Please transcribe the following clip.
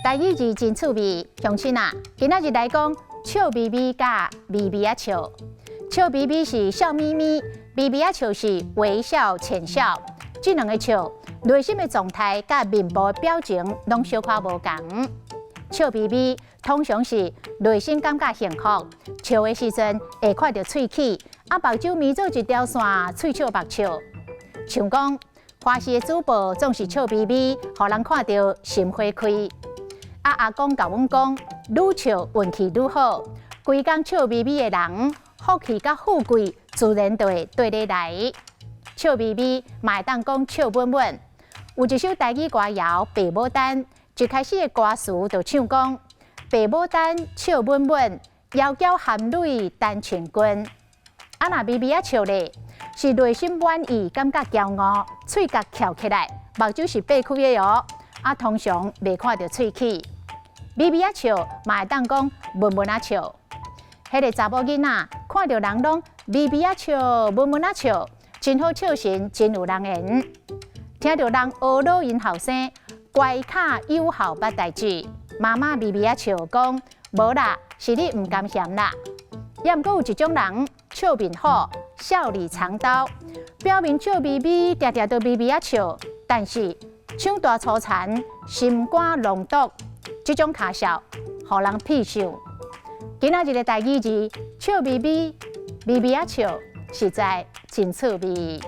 台語字真趣味，鄉親啊，今仔日來講笑眯眯佮微微仔笑。笑眯眯是笑眯眯，微微仔笑是微笑淺笑。這兩个笑，內心的狀態佮面部的表情攏小可無仝。笑眯眯通常是內心感覺幸福，笑的時陣會看著喙齒，啊目睭眯做一條線，喙笑目笑。像講華視的主播總是笑眯眯，予人看著心花開。啊阿公共阮講，愈笑運氣愈好，規工笑眯眯的人，福氣佮富貴自然就會綴咧來。笑眯眯嘛會當講笑穩穩。有一首台語歌謠《白牡丹》，一開始的歌詞就唱講：白牡丹笑穩穩，窈窕含淚單穿裙。啊若微微仔笑咧，是內心滿意，感覺驕傲，喙角翹起來，目睭是擘開的哦。啊，通常袂看著喙齒。微微仔笑嘛會當講悶悶仔笑。彼个查某囡仔看著人攏微微仔笑，悶悶仔笑，真好笑神，真有人緣。聽著人呵咾𪜶後生，乖巧有孝捌代誌。媽媽微微仔笑講：無啦，是你毋甘嫌啦。也毋過有一種人，笑面虎，笑裡藏刀，表面笑眯眯，定定都微微仔笑，但是腸大粗殘，心肝濃毒，這種跤笑，予人痞想。今仔日的台語字，笑眯眯，微微仔笑，實在真趣味。